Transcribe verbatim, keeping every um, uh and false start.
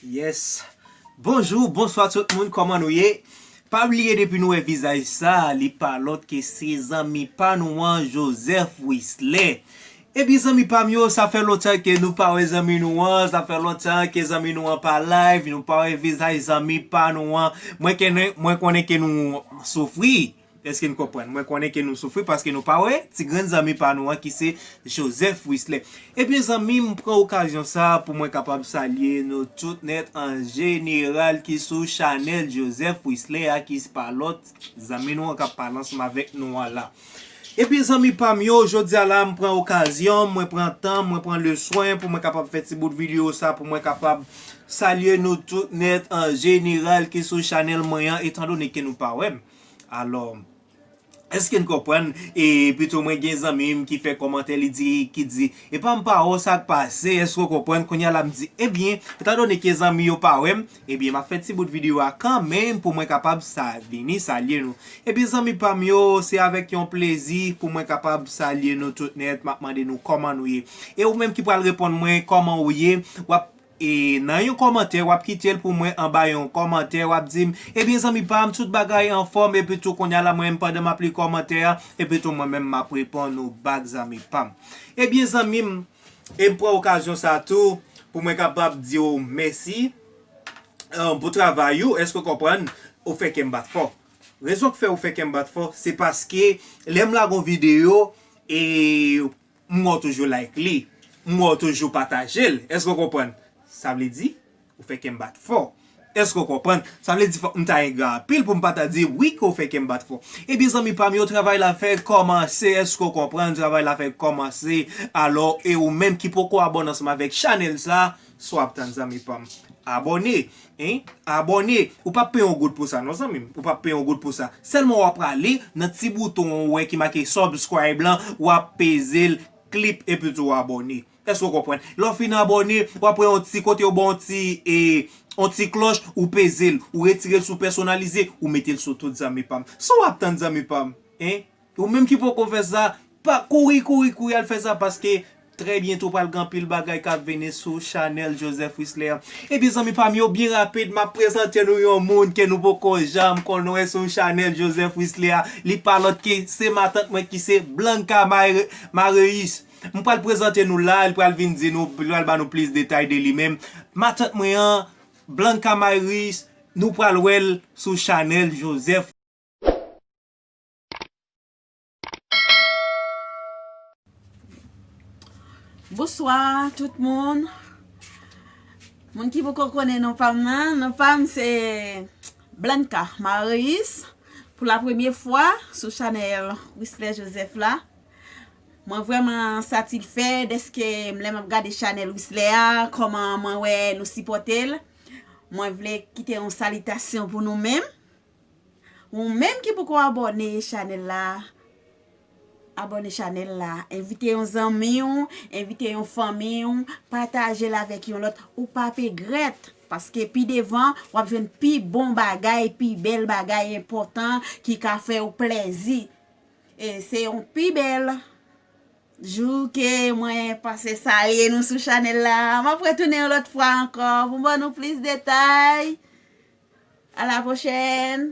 Yes. Bonjou, bonswa tout moun, kòman nou ye? Pa bliye depi nou wè vizaj sa, li pa lòt ke se zanmi pa nou an, Joseph Wisley. Ebyen zanmi pa m yo, sa fè lontan ke nou pa wè zanmi nou an, sa fè lontan ke zanmi nou an pa live, nou pa wè vizaj zanmi pa nou an. Mwen konnen, mwen konnen ke nou soufri. Èske n konprann? Mwen konnen ke nou soufri paske nou pa wè ti grenn zanmi pa nou an ki se Joseph Wisley. Ebyen zanmi, m pran okazyon sa pou mwen kapab salye nou tout nèt an jeneral ki sou chanèl Joseph Wisley a, ki se pa lòt zanmi nou an k ap pale ansanm avèk nou an la. Ebyen zanmi pa m yo, jodi a la m pran okazyon, mwen pran tan, mwen pran le swen pou mwen kapab fè ti bout videyo sa pou mwen kapab salye nou tout nèt an jeneral ki sou chanèl mwen an, etandone ke nou pa wè m. Alò, èske n konprann? E pito mwen gen zanmi m ki fè kòmantè, li di, ki di, epa m pa wè w, sa k pase, èske w konprann? Kounye a la m di, ebyen, etandone ke zanmi yo pa wè m, ebyen, m ap fè ti bout videyo a kanmenm pou mwen kapab sa, vini salye nou. Ebyen, zanmi pa m yo, se avèk yon plezi pou mwen kapab salye nou tout nèt, m ap mande nou kòman nou ye. E ou menm ki pral reponn mwen kòman ou ye, w ap e nan yon kòmantè, w ap kite l pou mwen anba yon kòmantè, w ap di m, ebyen zanmi pa m, tout bagay anfòm, epi tou kounye a la mwen menm pandan m ap li kòmantè a, epi tou mwen menm m ap reponn ou back zanmi pa m. Ebyen zanmi m, e m pran okazyon sa tou pou mwen kapab di w mèsi, um, pou travay ou, èske w konprann? Ou fè kè m bat fò. Rezon k fè ou fè kè m bat fò, se paske lè m lage yon videyo, e m wè w toujou like li, m wè w toujou pataje l. Èske w konprann? Sa vle di, ou fè kè m bat fò. Èske w konprann? Sa vle di fòk m ta engra anpil pou m pa ta di wi ke w fè kè m bat fò. Ebyen zanmi pa m yo, travay la fè kòmanse, èske w konprann? Travay la fè kòmanse. Alò, e ou menm ki poko abòne ansanm avèk chanèl sa, sa w ap tann zanmi pa m? Abòne, hein? Abòne. Ou p ap peye yon goud pou sa non zanmi m. Ou p ap peye yon goud pou sa. Sèlman w ap prale nan ti bouton ou wè ki make subscribe lan, w ap peze l, klip, epi tou w abòne. Èske w konprann? Lè w fin abòne, w ap wè yon ti kote yo ba w yon ti, e, yon ti klòch, ou peze l, ou retire l sou pèsonalize, ou mete l sou tout zanmi pa m. Sa w ap tann zanmi pa m? Hein? Ou menm ki poko fè sa, pa kouri, kouri, kouri al fè sa paske trè byento pral gen anpil bagay k ap vini sou chanèl Joseph Wisley a. Ebyen zanmi pa m yo, byen rapid, m ap prezante nou yon moun ke nou poko janm konn wè sou chanèl Joseph Wisley a. Li pa lòt ke se matant mwen ki se Blanca Mare-, Mareus. M pral prezante nou la, li pral vin di nou, li pral ba nou plis detay de li menm. Matant mwen an, Blanca Mareus, nou pral wè l sou chanèl Joseph. Bonswa tout moun. Moun ki poko konnen non pa m nan, non pa m se Blanca Mareus. Pou la premye fwa sou chanèl Wisley Joseph la. Mwen vrèman satisfè dèske lè m ap gade chanèl Wisley a, kòman mwen wè nou sipòte l. Mwen vle kite yon salitasyon pou nou menm. Ou menm ki poko abòne chanèl la, abòne chanèl la. Envite yon zanmi w, envite yon fanmi w, pataje l avèk yon lòt. Ou p ap egrèt, paske pi devan, w ap jwenn pi bon bagay, pi bèl bagay enpòtan ki ka fè w plèzi. E se yon pi bèl jou ke mwen pase salye nou sou chanèl la. M ap retounen yon lòt fwa ankò pou m ban nou plis detay. A la pwochèn!